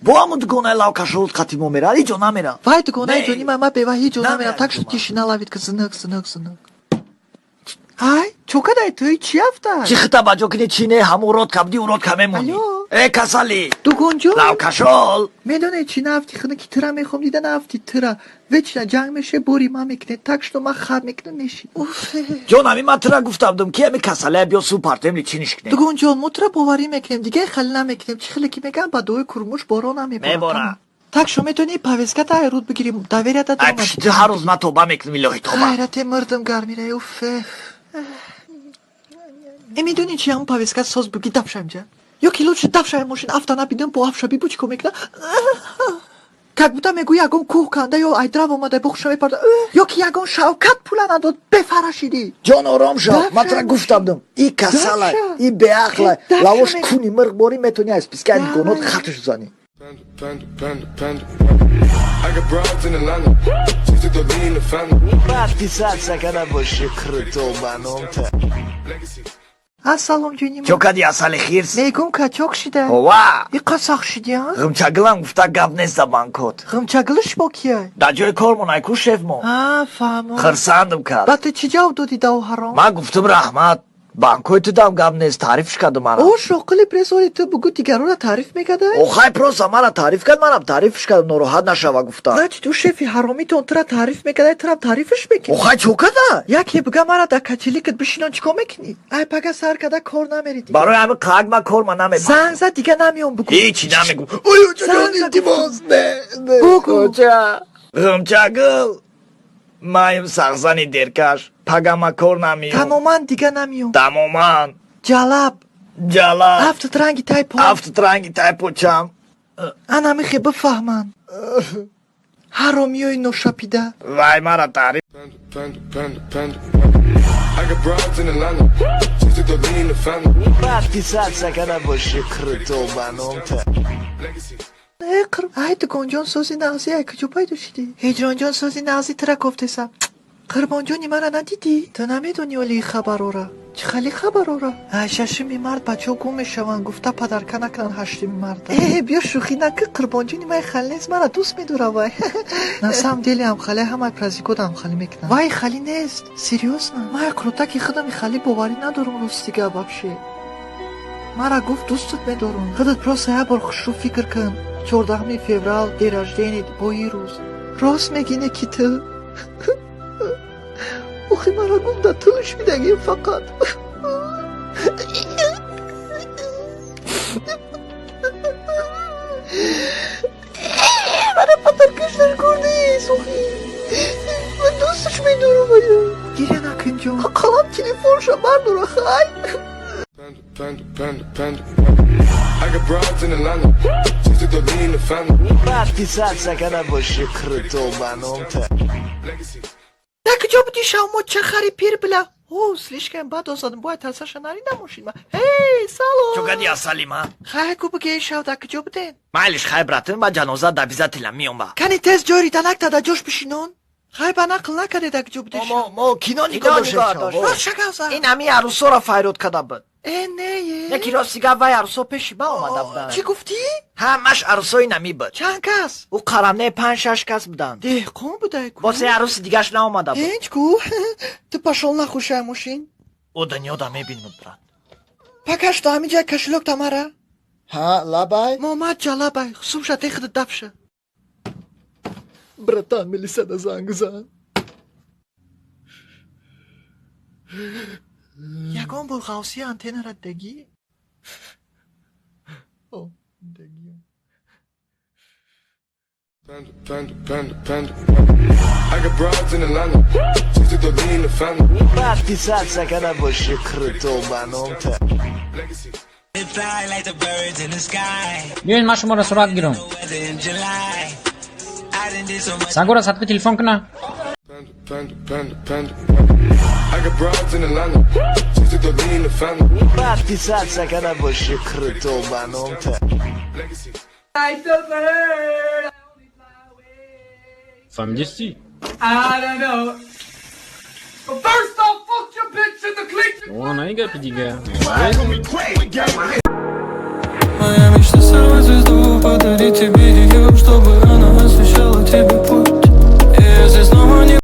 Бо ҳамун дугонаи лавкашолут қати мо мера, ҳеҷ ҷо намера. Вай дугонаи Не. ҷони ман бева ҳеҷ ҷо Намера намерам. Так что дугона. Тишина ловит ка, сынок, сынок, сынок. Ай, чо кадай ту? Чи афта? Чи хита ба ҷо кини, чи не, ҳамун рот кабди, урот ка мемонӣ. Алло. Э, касали. Дугонҷон. Лавкашол. Медонед, чи нафти хина ки тира мехом дида, нафти тира вечно ҷанг меше, бори ман мекунед, так что ман хаб мекунам, меши. Уф. Ҷон, ҳамин ман тира гуфта будам, ки ҳами касалия биё су партемли чиниш кунем. Дугонҷон, мо тура боварӣ мекунем, дига хали намекунем. Чӣ хеле ки мегӯям, ба дуои курмуш борон Мебора. намебора. Так шо метавонӣ повестката айруд бигирӣ, доверията. Ай, пиши, ту ҳар рӯз ман тоба мекунам, илоҳи, тоба. Ғайрате мурдам, гармира, уф. Э, медонӣ чи, ҳамн повестка соз буги, дафша инҷа, ё ки лучше дафша мошин афта набидам, бо афша бибу чӣ кор мекуна, как будто мегӯи ягон кӯҳ канда ё айдрав омада бухша мепарда, ё ки ягон Шавкат пула надод, бефарашидӣ. Ҷон, ором шав. Ман тира Дафша. гуфта будам, и касала, Дафша. и беақла. Дафша. Лавош куни мирғ борӣ, метавонӣ аз спискаи Давай. дугонот хатш занӣ. Panda, panda, panda, panda. I got broads in Atlanta. Just to lean the family. Подписаться када боши круто ба номта. Legacies. Ассалом, ҷони Чо ман. кади, асали хирс? Мегум, качок шида. Ова. Иқа сах шидия. Ғимчагилам гуфта гап нест за банкот. Ғимчагилиш бо кия? Дар ҷои кормон айку шефмо. А, фаҳмон. Хирсандам кард. Ба ту чӣ ҷавоб додӣ, дав ҳаром? Ман гуфтам: «Раҳмат, банкои ту дам гап нест», таърифш кардам мара. О, шоқили пресори, ту бугу дигарора таъриф мекардай? Охай, просто мара таъриф кард, манам таърифш кардам, нороҳат нашава гуфта. Значит, ӯ шефи ҳаромитон тура таъриф мекардай, турам таърифш мекунӣ. Охай, чо када? Яке буга, мара дар качеликат бишинон, чӣ кор мекунӣ? Ай, пага сар када кор намери дига. Барои ҳамин қак ман кор ма намебарам. Занг зад, дига намеом, бугу. Ҳечи намегум. Ой, Занг ҷон, зад. Илтимос, не, не. Бугу. Оча ғимчагил, маем сағзани деркаш, пага ма кор намеём. Тамоман дига намеом. Тамоман. Ҷалаб. Ҷалаб. Афтат ранги тай по. Афтат ранги тайпочам. Ана михе бифаҳманд ҳаромиёи ношапида. Вай мара таъриф. Panda, panda, panda, panda. I got broads in Atlanta. Just to lean the family. Подписаться када боши круто ба номта. Legacies. Э, ай, дугонҷон, сози нағзи, ай куҷо пайдо шидӣ? Ҳиҷронҷон, сози нағзи, тура кофтесам. Қурбонҷони мара надидӣ? Ту намедонӣ оли хабарора? Чӣ хали хабарора? Ай, шашуми март бачаҳо гум мешаванд, гуфта падарка накунанд ҳаштуми марта. Э, биё, шӯхӣ накӣ, қурбонҷони май хали нест, мара дӯст медора вай. На самом деле ҳам хали, ҳамаи праздникода ҳам хали мекунанд. Вай хали нест, серьёзно. Май крутаки худами хали боварӣ надорам, ростига, вообще. Мара гуфт: «Дӯстат медорам». Худат просто як бор хушрӯ фикр кун. 14-уми феврал, день рождения, бо ин рӯз. Рост мегӣ, не ки ту? Охи, мара гуфт, да тӯш бидагим фақат. Мара патаркаштар курдис, охи. Ман дӯсташ медорам ая. Гиря накун, ҷон. Ақаллан телефонша бардора, хай. Panda, panda, panda, panda. I got broads in Atlanta. Just to lean the family. Подписаться када боши круто ба номта. Legacies. Дар куҷо будӣ шавмо, чахари пир била? О, слишком бад озадам, бояд тарсаша нарида мошин. Ҳей, салом. Чо кади, асали ма? Хай, ку бугей, шав, дар куҷо буден? Майлиш, хай, братан, ба ҷаноза обязательно миём ба. Кани тез ҷой риданакта да ҷош бишинон. Хай, ба нақл накарде, дар куҷо будеш? Мо кино нигоҳ доштем. Рост шагавза. Ин ҳамин арӯсоро файрод карда буд. Э, не е. Яки рости гап, вай арӯсо пеши ма омада буданд. Чӣ гуфтӣ? Ҳамаш арӯсои намӣ буд. Чанд кас? Ӯ қарамне панҷ шаш кас буданд. Деҳқон будай ку. Бо се арӯси дигаш наомада буд. Ҳеҷ ку. Ту пошёл нахуй, шай мошин. Ӯ дунёда мебинад, брат. Пакаш то ҳамин ҷай кошелёк тамара. Ҳа, лабай. Момад ҷалабай, сумша техда дафша. Братан, милисада занг зан. Ягон бор ғавсии антеннара дидагӣ? О, дидагиам. Panda, panda, panda, panda. I got broads in Atlanta. Just to lean the family. Подписаться када боши круто ба номта. Legacies. Биёед, ман шуморо сурат гирам. Сагора садқи телефон куна. Panda, panda, panda, panda. I got broads in Atlanta. Just to lean the family. Подписаться када боши круто ба номта. Legacies. Фаҳмидисти? I don't know. But first off, fuck your bitch in the clique. О, на и гапи дига. Моя мечта сорвать звезду. Подарить тебе ее, чтобы